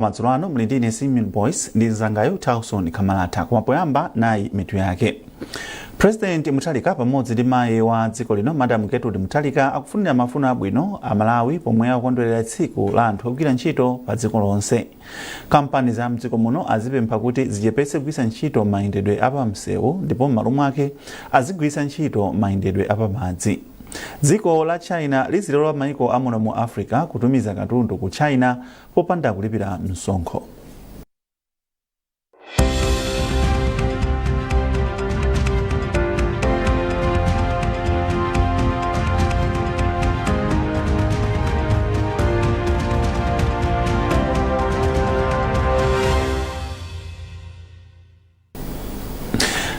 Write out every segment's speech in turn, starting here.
Madzulo ano muli ndine Simeon Boyce ndi mzangayo Tauson Kamalata. Koma poyamba, nayi mitu yake. President Mutharika pamodzi ndi mayi wa dziko lino, Madam Gertrude Mutharika, akufunira mafuno abwino a Malawi pomwe akukondwerera tsiku la anthu ogwira ntchito pa dziko lonse. Kampani za mdziko muno azipempha kuti zichepetse kugwiritsa ntchito mayendedwe apamsewu ndipo m'malo mwake azigwiritsa ntchito mayendedwe apamadzi. Dziko la China lizilola maiko amuno mu Africa kutumiza katundu ku China popanda kulipira msonkho.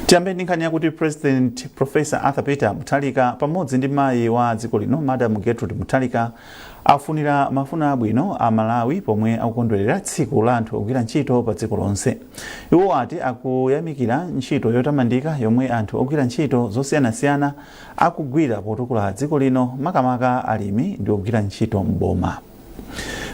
Tiyambe ndi nkhani yakuti President Professor Arthur Peter Mutharika pamodzi ndi mayi wa dziko lino, Madam Gertrude Mutharika, afunira mafuno abwino a Malawi pomwe akukondwerera tsiku la anthu ogwira ntchito pa dziko lonse. Iwo ati akuyamikira ntchito yotamandika yomwe anthu ogwira ntchito zosiyanasiyana akugwira potukula dziko lino, makamaka alimi ndi ogwira ntchito m'boma.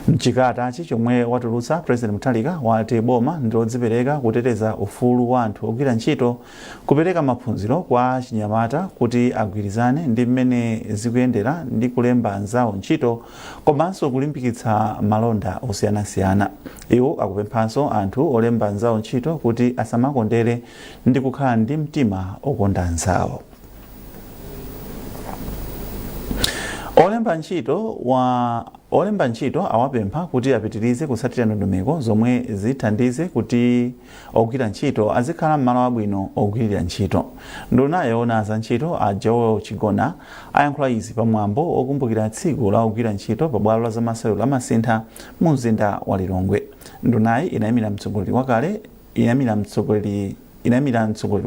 Mchikalatachi chomwe watulutsa, President Mutharika wati boma ndilodzipereka kuteteza ufulu wa anthu ogwira ntchito, kupereka maphunziro kwa achinyamata kuti agwirizane ndi mmene zikuyendera ndi kulemba anzawo ntchito, komanso kulimbikitsa malonda osiyanasiyana. Iwo akupemphanso anthu olemba anzawo ntchito kuti asamakondere ndi kukhala ndi mtima okonda anzawo. Olemba ntchito awapempha kuti apitirize kutsatira ndondomeko zomwe zithandize kuti ogwira ntchito azikhala m'malo abwino ogwirira ntchito. Nduna yoona za ntchito, a Joel Chigona, ayankhula izi pamwambo okumbukira tsiku la ogwira ntchito pa bwalo la zamasewero la Masintha mu mzinda wa Lilongwe. Ndunayi inayimira mtsogoleri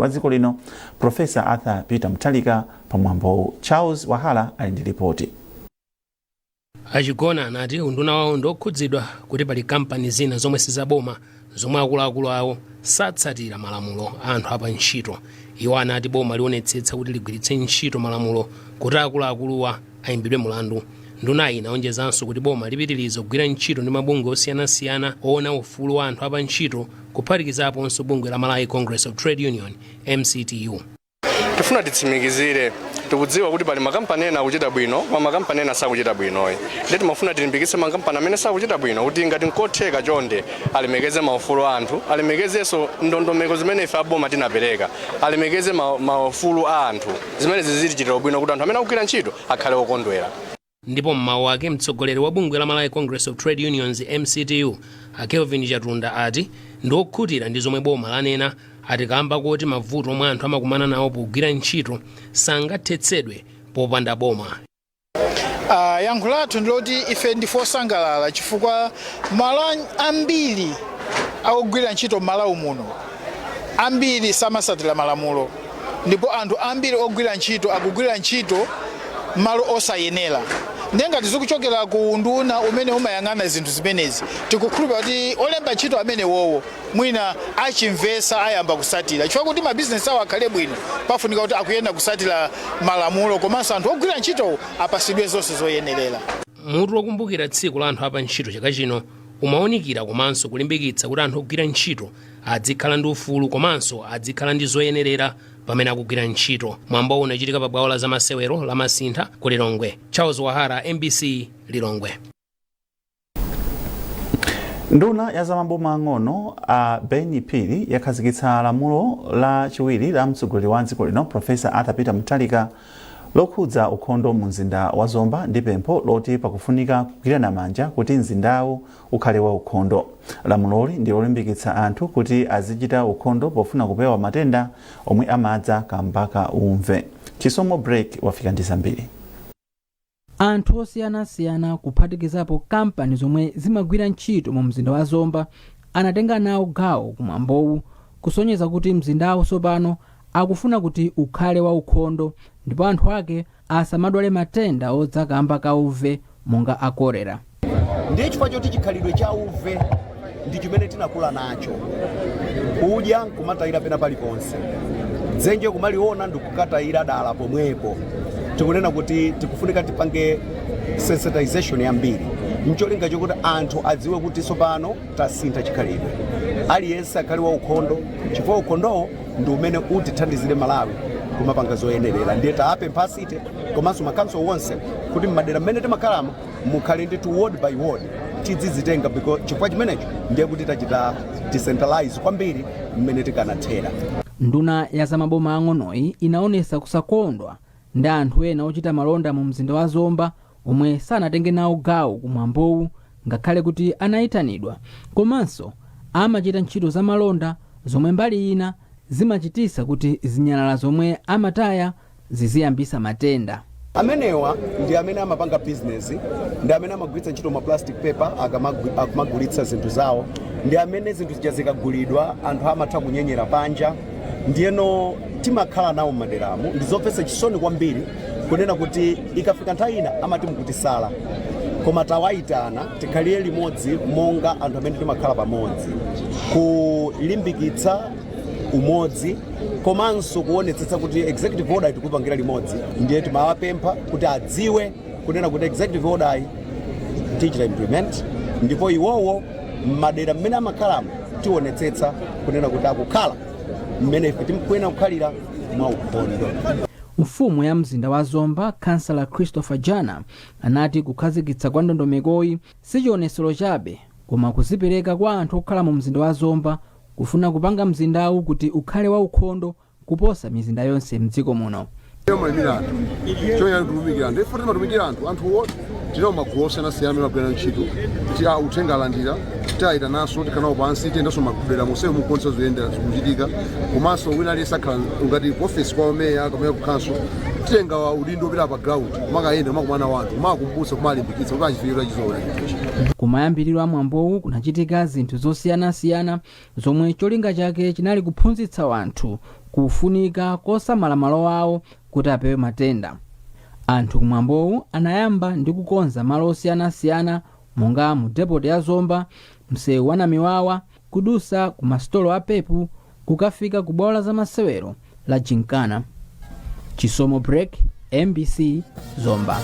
wa dziko lino, Professor Arthur Peter Mutharika, pamwambowu. Charles Wahala ali ndi ripoti. A Chigona anati unduna wawo ndokhudzidwa kuti pali kampani zina zomwe sizaboma zomwe akuluakulu awo satsatira malamulo a anthu apa ntchito. Iwo anati boma lionetsetsa kuti ligwiritse ntchito malamulo kuti akuluakuluwa ayimbidwe mulandu. Ndunayi inaonjezanso kuti boma lipitiriza kugwira ntchito ndi mabungwe osiyanasiyana oona ufulu wa anthu apa ntchito, kuphatikizaponso bungwe la Malawi Congress of Trade Union, MCTU. Tifuna titsimikizire, tikudziwa kuti pali makampani ena akuchita bwino koma makampani ena sakuchita bwinoyi, ndiye timafuna tilimbikitse makampani amene sakuchita bwino kuti ngati nkotheka, chonde alemekeze maufulu a anthu, alemekezenso ndondomeko zimene ife aboma tinapereka, alemekeze maufulu a anthu. Zimene zizitichitira bwino kuti anthu amene akugwira ntchito akhale okondwera. Ndipo mmawu ake, mtsogoleri wa bungwe la Malawi Congress of Trade Unions, MCTU, a Kelvin Chatunda, ati ndi okhutira ndi zomwe boma lanena, ati kamba koti mavuto omwe anthu amakumana nawo pogwira ntchito sangathetsedwe popanda boma. Yankho lathu ndiloti ife ndife osangalala chifukwa malo ambiri akugwira ntchito m'Malawi muno, ambiri samasatira malamulo, ndipo anthu ambiri ogwira ntchito akugwira ntchito malo osayenera. Ndiye ngati zikuchokera ku unduna umene umayang'ana zinthu zimenezi, tikukhulupirira kuti olemba ntchito amene wowo mwina achimvesa, ayamba kusatira, chifukwa kuti mabizinesi awo akhale bwino pafunika kuti akuyenda kusatira malamulo, komanso anthu ogwira ntchitowo apasidwe zonse zoyenerera. Mutu wokumbukira tsiku la anthu apa ntchito chaka chino umawunikira komanso kulimbikitsa kuti anthu ogwira ntchito adzikhala ndi ufulu komanso adzikhala ndi zoyenerera pamene akugwira ntchito. Mwambowu unachitika pa bwalo la zamasewero la Masintha ku Lilongwe. Charles Wahara, MBC, Lilongwe. Nduna ya zamaboma ang'ono, a Ben Phiri, yakhazikitsa lamulo la chiwiri la mtsogoleri wa dziko lino, Professor Arthur Peter Mutharika, lokhudza ukhondo mu mzinda wa Zomba ndi pempho loti pakufunika kugwirana manja kuti mzindawu ukhale wa ukhondo. Lamuloli ndi lolimbikitsa anthu kuti azichita ukhondo pofuna kupewa matenda omwe amadza kamba ka umve. Chisomo Break wafika ndi zambiri. Anthu osiyanasiyana, kuphatikizapo kampani zomwe zimagwira ntchito mu mzinda wa Zomba, anatenga nawo gawo kumwambowu kusonyeza kuti mzindawu tsopano akufuna kuti ukhale waukhondo ndipo anthu ake asamadwale matenda odza kamba ka uve monga a kolera. Ndiye chifukwa choti chikhalidwe cha uve ndi chimene tinakula nacho, kudya nkumatayira pena paliponse, dzenje kumaliona ndikukatayira dala pomwepo, tikunena kuti tikufunika tipange sensitization yambiri. Mcholinga chokuti anthu adziwe kuti tsopano tasintha chikhalidwe, aliyense akhale wa ukhondo, chifukwa ukhondowo ndi umene utithandizire Malawi kumapanga zoyenerera. Ndiye taapempha a city komanso makanso wonse kuti mmadera mmene timakhalamo mukhale ndithu ward by ward tidzizitenga, because chifukwa chimenecho ndiye kuti tachita decentralize kwambiri mmene tikanathera. Nduna ya zamaboma ang'onoyi inaonesa kusakondwa ndi anthu ena ochita malonda mu mzinda wa Zomba omwe sanatenge nawo gawo kumwambowu ngakhale kuti anayitanidwa, komanso amachita ntchito za malonda zomwe mbali ina zimachitisa kuti zinyalala zomwe amataya ziziyambisa matenda. Amenewa ndi amene amapanga business, ndi amene amagwiritsa ntchito ma plastic paper akamagulitsa zinthu zawo, ndi amene zinthu zija zikagulidwa anthu amatha kunyenyera panja. Ndiyeno timakhala nawo m'maderamo. Ndi zomvetsa chisoni kwambiri kunena kuti ikafika nthawi ina amati mukutisala, koma tawayitana tikhalire limodzi monga anthu amene timakhala pamodzi, kulimbikitsa umodzi komanso kuonetsetsa kuti executive order tikupangira limodzi. Ndiye timawapempha kuti adziwe kunena kuti executive order tichita implement, ndipo iwowo m'madera mmene amakhalamo tionetsetsa kunena kuti akukhala mmene ife tikuyenera kukhalira mwa ukhondo. Mfumu ya mzinda wa Zomba, Kansala Christopher Jana, anati kukhazikitsa kwa ndondomekoyi sichionesero chabe, koma kuzipereka kwa anthu okhala mu mzinda wa Zomba kufuna kupanga mzindawu kuti ukhale waukhondo kuposa mizinda yonse mdziko muno. Malimira anthu choyera titumikira anthu, ife timatumikira anthu. Anthuwo tinawo magulu osiyanasiyana amene amagwira ntchito ti a uthenga alandira, tiayitananso, tikhalawo pansi, tiyendanso madera monse mukuonetsa zoyendera zikuchitika. Komanso wina aliyense akhala ngati ku ofesi kwa meya kapena ku council, titenga udindo wopita pa ground kumakayenda, kumakumana wa anthu, kumakumbutsa, kumalimbikitsa kuti achifikira chizolowera chinthuchi. Kumayambiriro a mwambowu kunachitika zinthu zosiyanasiyana zomwe cholinga chake chinali kuphunzitsa anthu kufunika kosamala malo awo kuti apewe matenda. Anthu kumwambowu anayamba ndi kukonza malo osiyanasiyana monga mu depot ya Zomba, msewu wa Namiwawa kudusa ku masitolo a Pep kukafika ku bwalo la zamasewero la Gymkhana. Chisomo Break, MBC, Zomba.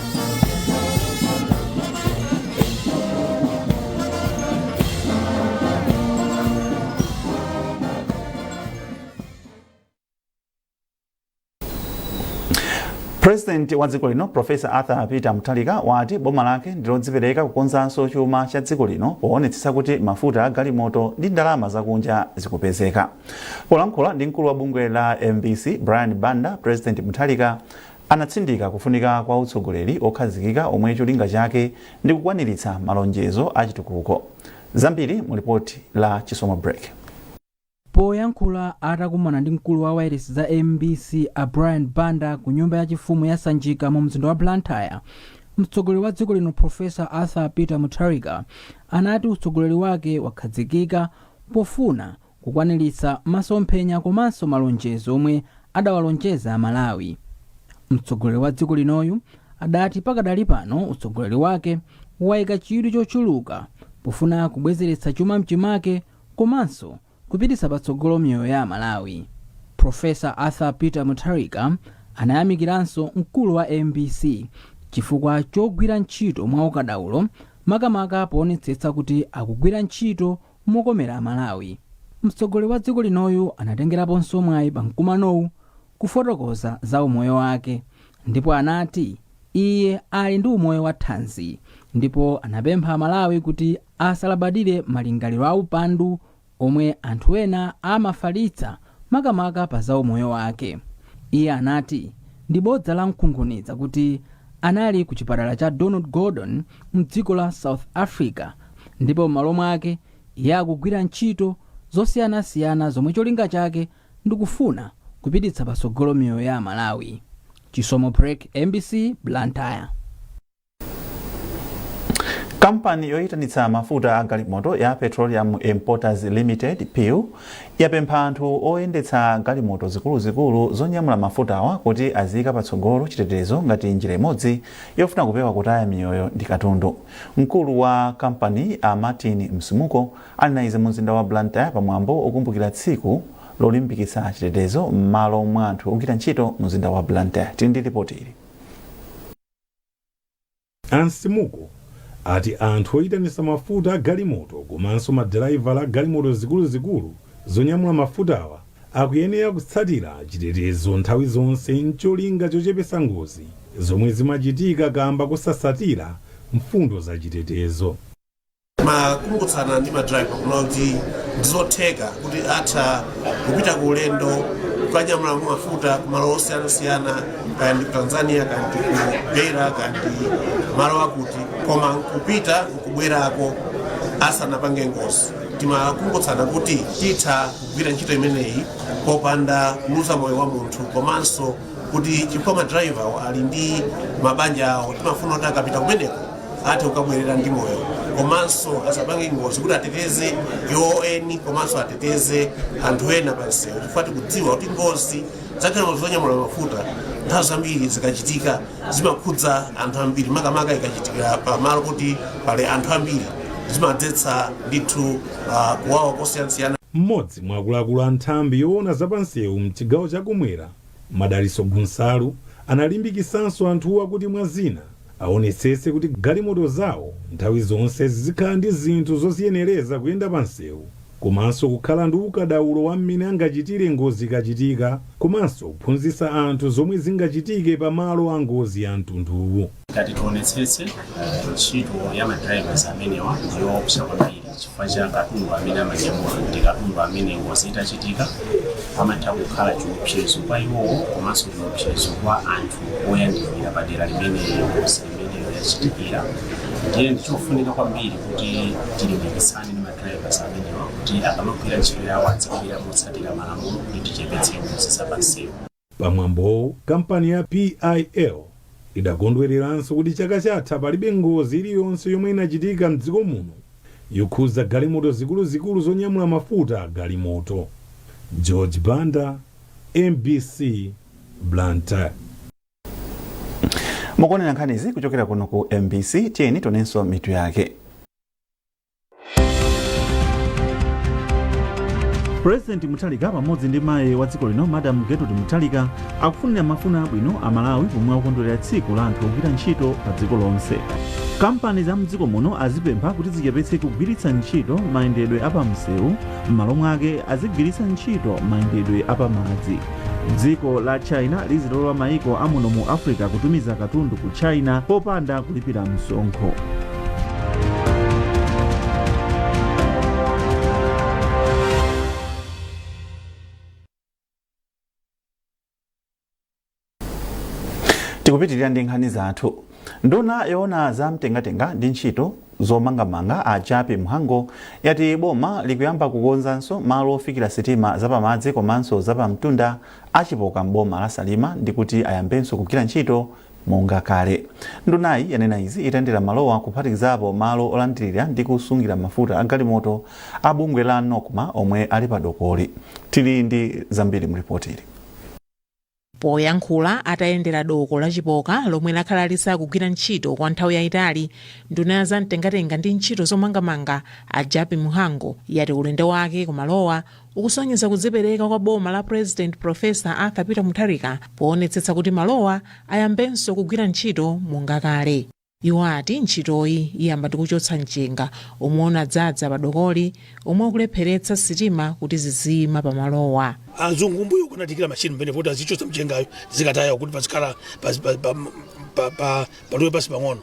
President wa dziko lino, Professor Arthur Peter Mutharika, wati boma lake ndilodzipereka kukonzanso chuma cha dziko lino poonetsetsa kuti mafuta a galimoto ndi ndalama zakunja zikupezeka. Polankhula ndi mkulu wa bungwe la MBC, Brian Banda, President Mutharika anatsindika kufunika kwa utsogoleri okhazikika omwe cholinga chake ndi kukwaniritsa malonjezo achitukuko. Zambiri mu lipoti la Chisomo Break. Poyankhula atakumana ndi mkulu wa wailesi za MBC, a Brian Banda, ku nyumba yachifumu ya Sanjika mu mzinda wa Blantyre, mtsogoleri wa dziko lino, Professor Arthur Peter Mutharika, anati utsogoleri wake wakhazikika pofuna kukwaniritsa masomphenya komanso malonjezo omwe adawalonjeza Amalawi. Mtsogoleri wa dziko linoyu adati pakadali pano utsogoleri wake wayika chidwi chochuluka pofuna kubwezeretsa chuma mchimake komanso kupititsa patsogolo miyoyo ya Amalawi. Professor Arthur Peter Mutharika anayamikiranso mkulu wa MBC chifukwa chogwira ntchito mwa ukadaulo, makamaka poonetsetsa kuti akugwira ntchito mokomera Amalawi. Mtsogoleri wa dziko linoyu anatengeraponso mwayi pa mkumanowu kufotokoza za umoyo wake, ndipo anati iye ali ndi umoyo wa thanzi, ndipo anapempha Amalawi kuti asalabadire malingaliro a upandu omwe anthu ena amafalitsa, makamaka pa za umoyo wake. Iye anati ndi bodza la mkunkhuniza kuti anali ku chipatala cha Donald Gordon mdziko la South Africa, ndipo m'malo mwake iye akugwira ntchito zosiyanasiyana zomwe cholinga chake ndikufuna kupititsa patsogolo miyoyo ya Amalawi. Chisomo Break, MBC, Blantyre. Kampani yoyitanitsa mafuta a galimoto ya Petroleum Importers Limited, PIL, yapempha anthu oyendetsa galimoto zikuluzikulu zonyamula mafutawa kuti aziyika patsogolo chitetezo ngati njira imodzi yofuna kupewa kutaya miyoyo ndi katundu. Mkulu wa kampani, a Martin Msimuko, anena izi mu mzinda wa Blantyre pamwambo okumbukira tsiku lolimbikitsa chitetezo m'malo mwa anthu ogwira ntchito mu mzinda wa Blantyre. Tili ndi ripoti ili. A Msimuko Ati anthu oyitanisa mafuta a galimoto komanso madraivala a galimoto zikuluzikulu zonyamula mafutawa akuyenera kutsatira chitetezo nthawi zonse ncholinga chochepesa ngozi zomwe zimachitika kamba kusasatira mfundo za chitetezo. Makumbutsana ndi madraiva kuna kuti ndizotheka kuti atha kupita ku ulendo kukanyamula mafuta kumalo osiyanasiyana, kaya ndi ku Tanzania, kaya ndi ku Beira, kaya ndi malo akuti, koma nkupita nkubwerako asanapange ngozi. Timakumbutsana kuti titha kugwira ntchito imeneyi popanda kuluza moyo wa munthu, komanso kuti chifukwa madraiva ali ndi mabanja awo, timafuna kuti akapita kumeneko athe kukabwerera ndi moyo, komanso asapange ngozi kuti ateteze iwo eni komanso ateteze anthu ena pa msewu, chifukwa tikudziwa kuti ngozi zagalimoto zonyamula mafuta nthawi zambiri zikachitika zimakhudza anthu ambiri, makamaka ikachitikira pamalo kuti pali anthu ambiri, zimadzetsa ndithu kuwawa kosiyanasiyana. Mmodzi mwa akuluakulu a nthambi yoona zapansewu mchigawo chakumwera, Madaliso Gunsalu, analimbikisanso anthuwa kuti mwa zina aonetsetse kuti galimoto zawo nthawi zonse zizikhala ndi zinthu zoziyenereza kuyenda pansewu, komanso kukhala ndi ukadaulo wa mmene angachitire ngozi ikachitika, komanso kuphunzitsa anthu zomwe zingachitike pamalo a ngozi ya mtunduwu. Ngati tionetsetse, ntchito ya madrivers amenewa ndiyoopsa kwambiri chifukwa cha katundu amene amanyamula ndi katundu amene ngozi itachitika amatha kukhala chiopsezo kwa iwowo komanso chiopsezo kwa anthu oyandikira padera limene ngozi imeneyo yachitikira. Ndiye ndichofunika kwambiri kuti tilimbikitsane ndi madrivers amenewa kuti akamagwira ntchito yawo adzigwira motsatira malamulo kuti tichepetse ngozi zapansewu. Pamwambowu, kampani ya PIL idakondwereranso kuti chaka chatha palibe ngozi iliyonse yomwe inachitika mdziko muno yokhudza galimoto zikuluzikulu zonyamula mafuta a galimoto. George Banda, MBC, Blantyre. Mukuonera nkhanizi kuchokera kuno ku MBC. Tiyeni tionenso mitu yake. President Mutharika pamodzi ndi mayi wa dziko lino, Madam Gertrude Mutharika, akufunira mafuno abwino a Malawi pomwe akukondwerera tsiku la anthu ogwira ntchito pa dziko lonse. Kampani za mdziko muno azipempha kuti zichepetse kugwiritsa ntchito mayendedwe apamsewu, m'malo mwake azigwiritsa ntchito mayendedwe apamadzi. Dziko la China lizilola maiko amuno mu Africa kutumiza katundu ku China popanda kulipira msonkho. Tikupitirira ndi nkhani zathu. Nduna yoona za mtengatenga ndi ntchito zomangamanga, a Jappie Mhango, yati boma likuyamba kukonzanso malo ofikira sitima zapamadzi komanso zapamtunda achipoka m'boma la Salima ndi kuti ayambenso kugwira ntchito monga kale. Ndunayi yanena izi itayendera malowa, kuphatikizapo malo olandirira ndi kusungira mafuta a galimoto a bungwe la NOCMA omwe ali pa dokoli. Tili ndi zambiri mu ripoti ili. Poyankhula atayendera doko la Chipoka lomwe lakhala lisakugwira ntchito kwa nthawi yayitali, nduna ya zamtengatenga ndi ntchito zomangamanga, a Jappie Mhango, yati ulendo wake kumalowa ukusonyeza kudzipereka kwa boma la President Professor Arthur Peter Mutharika poonetsetsa kuti malowa ayambenso kugwira ntchito monga kale. Iwo ati ntchitoyi iyamba ndi kuchotsa mchenga omwe unadzadza pa dokoli omwe ukulepheretsa sitima kuti ziziyima pa malowa. Azungu mbuyo kunatiikira machini pamene poti azichotsa mchengayo zikataya kuti pazikhala palowe pasi pang'ono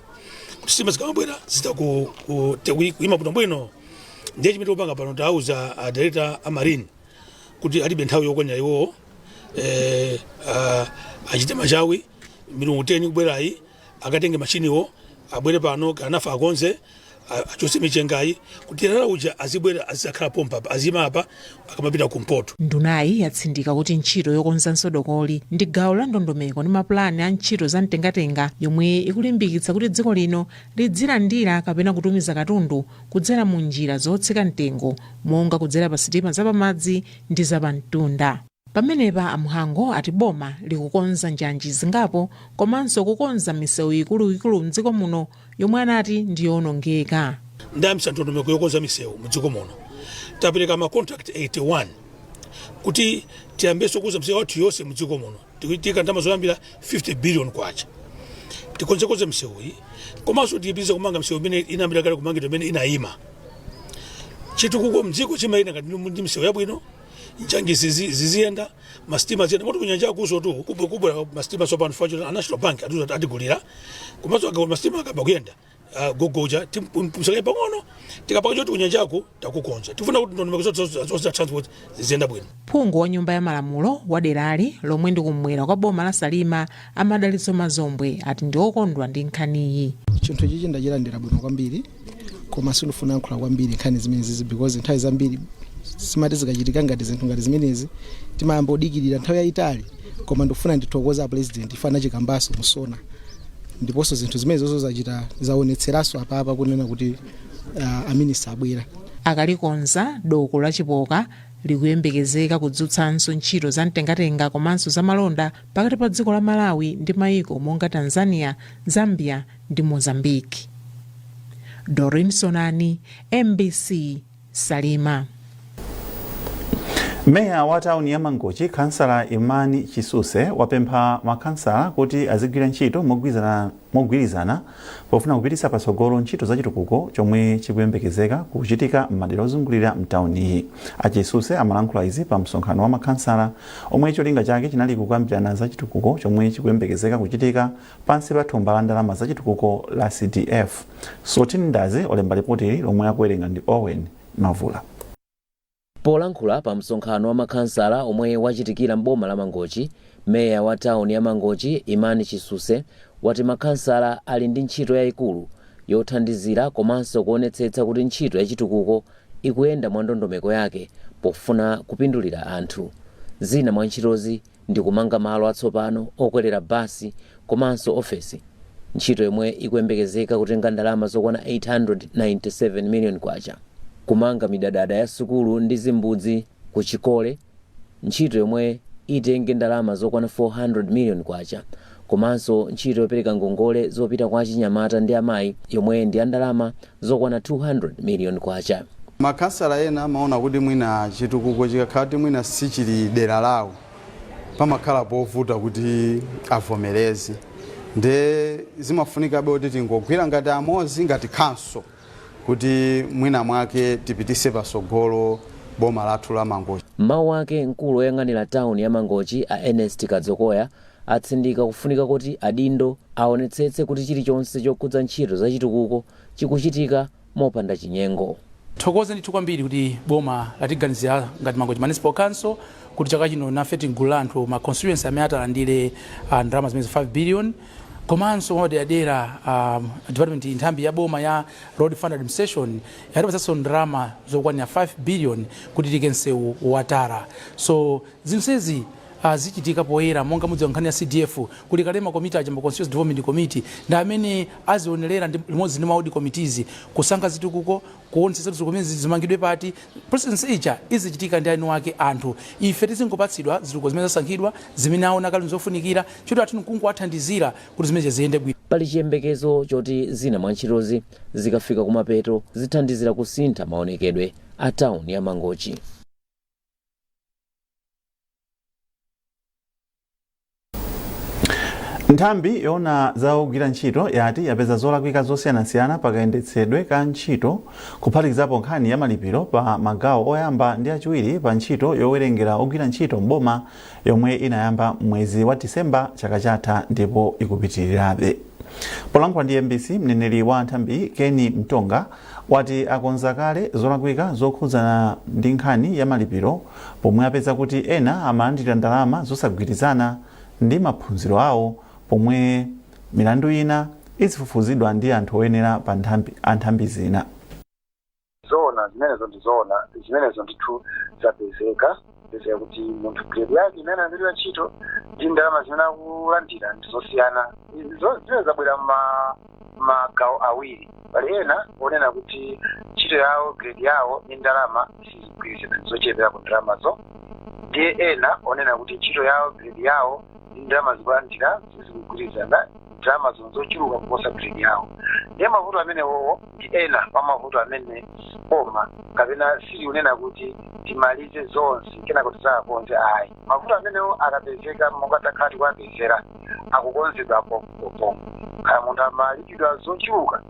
kuti sitima zikamabwera zita kuima bwinobwino. Ndiye chimene tikupanga pano, tauza a director a marine kuti alibe nthawi yokwanira iwowo, achite machawi, milungu 10 kubwerayi akatenge machiniwo abwere pano kanafa akonze, achotse michengayi kuti lala uja azibwera azizakhala pompa apa, azima apa akamapita kumpoto. Ndunayi yatsindika kuti ntchito yokonzanso dokoli ndi gawo la ndondomeko ndi mapulani a ntchito za mtengatenga yomwe ikulimbikitsa kuti dziko lino lidzilandira kapena kutumiza katundu kudzera mu njira zotsika mtengo monga kudzera pa sitima zapamadzi ndi zapamtunda. Pamenepa a Mhango ati boma likukonza njanji zingapo komanso kukonza misewu ikuluikulu mdziko muno yomwe anati ndi yowonongeka. Ndayambitsa ndondomeko yokonza misewu mdziko muno. Tapereka ma contract 81 kuti tiyambenso kukonza misewu yathu yonse mdziko muno. Tikuitika ndalama zoyambira 50 billion kwacha. Tikonzekonze msewuyi, komanso tiyipitirize kumanga msewu imene inayambira kale kumangidwa, imene inayima. Chitukuko mdziko chimayenda ngati ndi msewu yabwino, njanji ziziyenda, masitima aziyenda, moti kunyanja kuso tu kubwera masitima tsopano chifukwa a National Bank atiuza atigulira. Komanso masitima akamba kuyenda, gogoja timsakaye pang'ono, tikapaka choti kunyanjaku takukonza. Tifuna kuti ndondomeko zonse za transport ziziyenda bwino. Phungu wa nyumba ya malamulo wa derali, lomwe ndi kumwera kwa boma la Salima, Amadalitso Mazombwe, ati ndi okondwa ndi nkhaniyi. Chinthu chichi ndachilandira bwino kwambiri, koma sindifuna kuyankhula kwambiri nkhani zimenezi because nthawi zambiri simati zikachitika ngati zinthu ngati zimenezi timayamba kudikirira nthawi yayitali. Koma ndikufuna ndithokoza President, ifana chikambaso musona, ndiponso zinthu zimenezozo zachita zaonetseranso apapa kunena kuti a minister abwera. Akalikonza doko la Chipoka, likuyembekezeka kudzutsanso ntchito za mtengatenga komanso za malonda pakati pa dziko la Malawi ndi mayiko monga Tanzania, Zambia ndi Mozambique. Dorin Sonani, MBC, Salima. Meya wa tawuni ya Mangochi, Kansala Imani Chisuse, wapempha makhansala kuti azigwira ntchito mogwirizana pofuna kupititsa patsogolo ntchito za chitukuko chomwe chikuyembekezeka kuchitika m'madera ozungulira mtawuniyi. Achisuse amalankhula izi pa msonkhano wa makhansala omwe cholinga chake chinali kukambirana za chitukuko chomwe chikuyembekezeka kuchitika pansi pa thumba la ndalama za chitukuko la CDF. Sotin Ndazi olemba ripoti ili, lomwe akuwerenga ndi Owen Mavula. Polankhula pa msonkhano wa makhansala omwe wachitikira m'boma la Mangochi, meya wa tawuni ya Mangochi, Imani Chisuse, wati makhansala ali ndi ntchito yayikulu yothandizira komanso kuonetsetsa kuti ntchito yachitukuko ikuyenda mwa ndondomeko yake pofuna kupindulira anthu. Zina mwa ntchitozi ndi kumanga malo atsopano okwerera basi komanso ofesi, ntchito yomwe ikuyembekezeka kutenga ndalama zokwana 897 million kwacha, kumanga midadada ya sukulu ndi zimbudzi ku Chikole, ntchito yomwe itenge ndalama zokwana 400 million kwacha, komanso ntchito yopereka ngongole zopita kwa achinyamata ndi amayi yomwe ndi ya ndalama zokwana 200 million kwacha. Makhansala ena amaona kuti mwina chitukuko chikakhala kuti mwina sichili dera lawo, pamakhala povuta kuti avomereze. Nde zimafunikabe kuti tingogwira ngati amodzi, ngati khanso, kuti mwina mwake tipitise pasogolo boma lathu la Mangochi. Mawu ake, mkulu woyang'anira tawuni ya Mangochi, a Ernest Kadzokoya, atsindika kufunika kuti adindo aonetsetse kuti chilichonse chokhudza ntchito zachitukuko chikuchitika mopanda chinyengo. Thokoze ndithu kwambiri kuti boma latiganizira ngati Mangochi Municipal Council kuti chaka chino nafe tigulu la anthu ma constituency amene atalandire ndalama zimene 5 billion. Komanso mwapaderadera, department, nthambi ya boma ya Road Fund Administration yatipatsanso ndalama zokwanira 5 billion kuti tike msewu watara. So zonsezi zichitika poyera. Monga mudziwa, nkhani ya CDF kuli kale makomiti aja, ma constituency development committee, ndi amene azionerera ndi limodzi ndi ma ward committees kusankha zitukuko, kuonetsetsa zitukuko zimene zimangidwe pati. Process ija izichitika ndi eni ake anthu. Ife tizingopatsidwa zitukuko zimene zasankhidwa, zimene aona kale zofunikira. Ntchito athu nkungoathandizira kuti zimene ziyende bwino. Pali chiyembekezo choti zina mwa ntchitozi zikafika kumapeto zithandizira kusintha maonekedwe a tawuni ya Mangochi. Nthambi yoona za ogwira ntchito yati yapeza zolakwika zosiyanasiyana pakayendetsedwe ka ntchito, kuphatikizapo nkhani ya malipiro pa magawo oyamba ndi achiwiri pa ntchito yowerengera ogwira ntchito m'boma yomwe inayamba mwezi wa Disemba chaka chatha ndipo ikupitirirabe. Polankhula ndi MBC, mneneri wa nthambi, Ken Mtonga, wati akonza kale zolakwika zokhudzana ndi nkhani ya malipiro pomwe apeza kuti ena amalandira ndalama zosagwirizana ndi maphunziro awo, pomwe milandu ina izifufuzidwa ndi anthu oyenera pa anthambi zina. Zoona zimenezo, ndi zoona zimenezo ndithu. Zapezeka, pezeka kuti munthu grade yake imene analembedwa ntchito ndi ndalama zimene akulandira ndi zosiyana. Zimene zabwera magawo awiri. Pali ena onena kuti ntchito yawo, grade yawo ndi ndalama sizikugwirizana, zochepera ku ndalamazo, ndiye ena onena kuti ntchito yawo, grade yawo ndi ndalama zikulandira sizikugwirizana, ndalama zochuluka kuposa grade yawo. Ndiye mavuto amenewowo ndi ena mwa mavuto amene boma kapena silikunena kuti timalize zonse kenako tizakonze, ayi. Mavuto amenewo akapezeka, monga takhala tikuwapezera, akukonzedwa pompo. Kaya munthu amalipidwa zochuluka,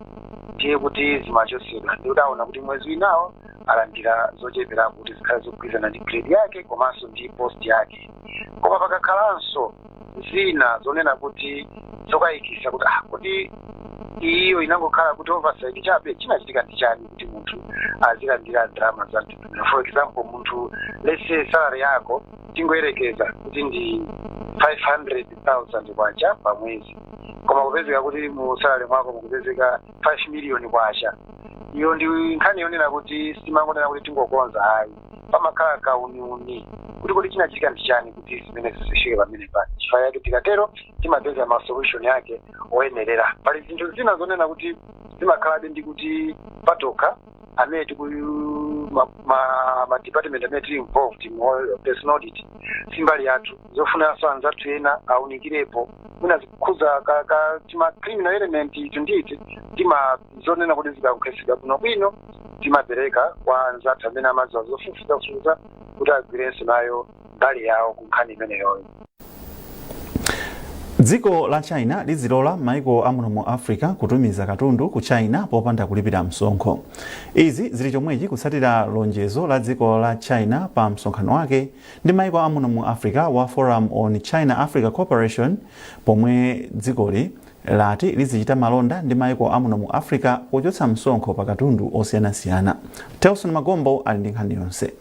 ndiye kuti zimachosedwa, ndiye kuti aona kuti mwezi winawo alandira zocheperapo kuti zikhale zogwirizana ndi grade yake komanso ndi post yake. Koma pakakhalanso zina zonena kuti zokayikisa kuti kodi iyo inangokhala kuti oversight chabe, chinachitika ndi chani kuti munthu azilandira ndalama za mtundu? For example, munthu, let's say salary yako tingoyerekeza kuti ndi 500,000 kwacha pa mwezi, koma kupezeka kuti mu salary mwako mukupezeka 5 million kwacha. Iyo ndi nkhani yonena kuti simangonena kuti tingokonza, ayi, pamakhala kauniuni kuti kodi chinachitika ndi chani kuti zimene zifike pamene pa. Chifukwa yake tikatero timapeza ma solution yake oyenerera. Pali zinthu zina zonena kuti zimakhalabe ndi kuti patokha amene tiku ma department amene tili involved mu personal audit, simbali yathu, zofunanso anzathu ena aunikirepo, mwina zikukhuza ka tima criminal element itu nditi tima zonena kuti zikankhesedwa bwinobwino timapereka kwa anzathu amene amadziwa zofufuzafufuza kuti agwirenso nayo mbali yawo ku nkhani imeneyoyo. Dziko la China lizilola maiko amuno mu Africa kutumiza katundu ku China popanda kulipira msonkho. Izi zili chomwechi kutsatira lonjezo la dziko la China pa msonkhano wake ndi maiko amuno mu Africa wa Forum on China Africa Cooperation, pomwe dzikoli lati lizichita malonda ndi maiko amuno mu Africa pochotsa msonkho pa katundu osiyanasiyana. Telson Magombo ali ndi nkhani yonse.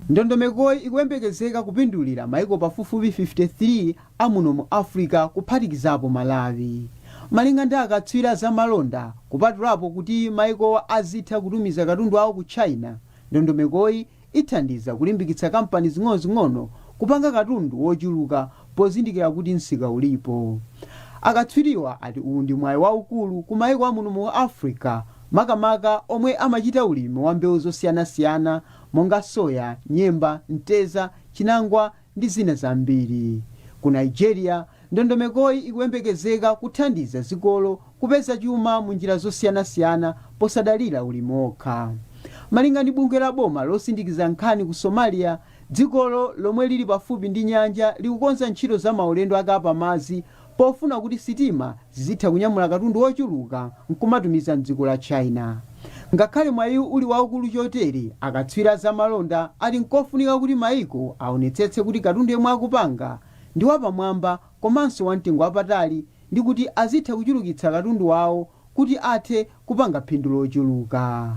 Ndondomekoyi ikuyembekezeka kupindulira maiko pafupifupi 53 amuno mu Africa, kuphatikizapo Malawi. Malinga ndi akatswiri za malonda, kupatulapo kuti maikowa azitha kutumiza katundu awo ku China, ndondomekoyi ithandiza kulimbikitsa kampani zing'onozing'ono kupanga katundu wochuluka pozindikira kuti msika ulipo. Akatswiriwa ati uwu ndi mwayi waukulu ku maiko amuno mu Africa, makamaka omwe amachita ulimi wa mbewu zosiyanasiyana monga soya, nyemba, mteza, chinangwa ndi zina zambiri. Ku Nigeria, ndondomekoyi ikuyembekezeka kuthandiza dzikolo kupeza chuma mu njira zosiyanasiyana posadalira ulimi wokha. Malinga ndi bungwe la boma losindikiza nkhani ku Somalia, dzikolo lomwe lili pafupi ndi nyanja likukonza ntchito za maulendo ake apamadzi pofuna kuti sitima zizitha kunyamula katundu wochuluka nkumatumiza mdziko la China. Ngakhale mwayiwu uli waukulu chotere, akatswiri za malonda ati nkofunika kuti maiko aonetsetse kuti katundu yemwe akupanga ndi wapamwamba komanso wamtengo wapatali, ndi kuti azitha kuchulukitsa katundu wawo kuti athe kupanga phindu lochuluka.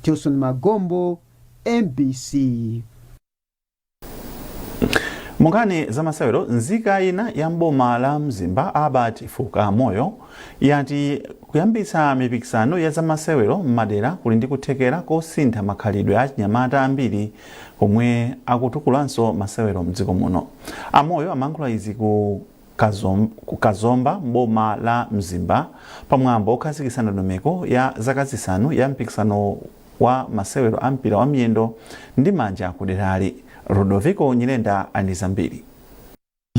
Tilson Magombo, MBC. Munkhani zamasewero, nzika ina ya mboma la Mzimba, Albert Fuka Moyo, yati kuyambitsa mipikisano ya zamasewero m'madera kuli ndi kuthekera kosintha makhalidwe a chinyamata ambiri pomwe akutukulanso masewero mdziko muno. Amoyo amayankhula izi ku Kazomba mboma la Mzimba pamwambo okhazikitsa ndondomeko ya zaka 5 ya mpikisano wa masewero a mpira wa miyendo ndi manja kuderali. Rodoviko Nyirenda ali ndi zambiri.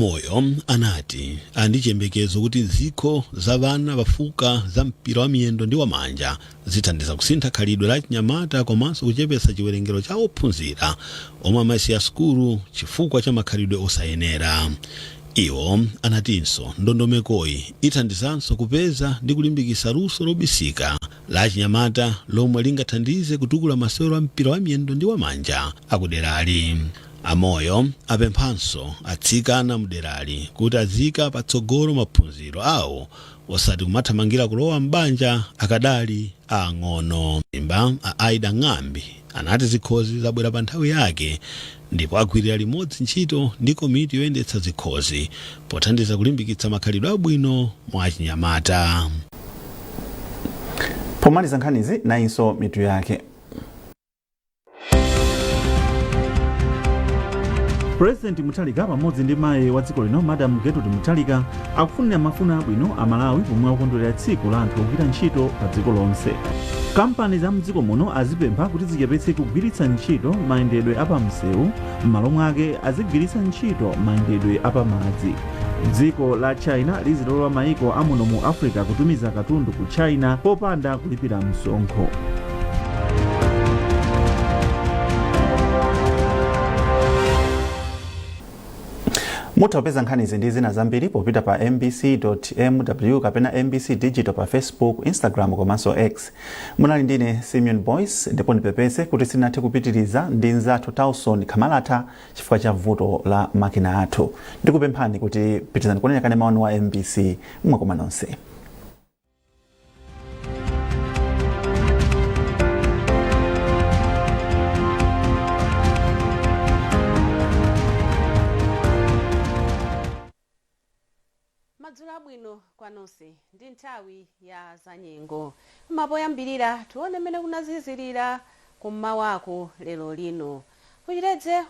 Moyo anati ali chiyembekezo kuti zikho za vana vafuka za mpira wa miyendo ndi wamanja zithandiza kusintha khalidwe la chinyamata komanso kuchepetsa chiwerengero cha ophunzira omwe amasiya sukulu chifukwa cha makhalidwe osayenera. Iwo anatinso ndondomekoyi ithandizanso kupeza ndi kulimbikitsa luso lobisika la chinyamata lomwe lingathandize kutukula masewero a mpira wa miyendo ndi wamanja akuderali. Amoyo apemphanso atsikana mderali kuti azika patsogolo maphunziro awo, osati kumathamangira kulowa m'banja akadali ang'ono. Imba a Aida Ng'ambi anati zikhozi zabwera pa nthawi yake ndipo agwirira limodzi ntchito ndi komiti yoyendetsa zikhozi pothandiza kulimbikitsa makhalidwe abwino mwa achinyamata. Pomaliza nkhanizi, nayinso mitu yake. President Mutharika pamodzi ndi mayi wa dziko lino, Madam Gertrude Mutharika, akufunira mafuno abwino a Malawi pomwe akukondwerera tsiku la anthu ogwira ntchito pa dziko lonse. Kampani za mdziko muno azipempha kuti zichepetse kugwiritsa ntchito mayendedwe apamsewu, m'malo mwake azigwiritsa ntchito mayendedwe apamadzi. Dziko la China lizilola maiko amuno mu Africa kutumiza katundu ku China popanda kulipira msonkho. Mutha kupeza nkhanizi ndi zina zambiri popita pa mbc.mw kapena MBC Digital pa Facebook, Instagram komanso X. Munali ndine Simeon Boyce, ndipo ndipepese kuti sinathe kupitiriza ndi nzathu Tauson Kamalatha chifukwa cha vuto la makina athu. Ndikupemphani kuti pitirizani kuonera kanema wanu wa MBC. Mwakoma nonse. Madzulo abwino kwa nonse. Ndi nthawi ya zanyengo. Mapoyambirira tione mmene kunazizirira kummawako lero lino. Kuchitedze.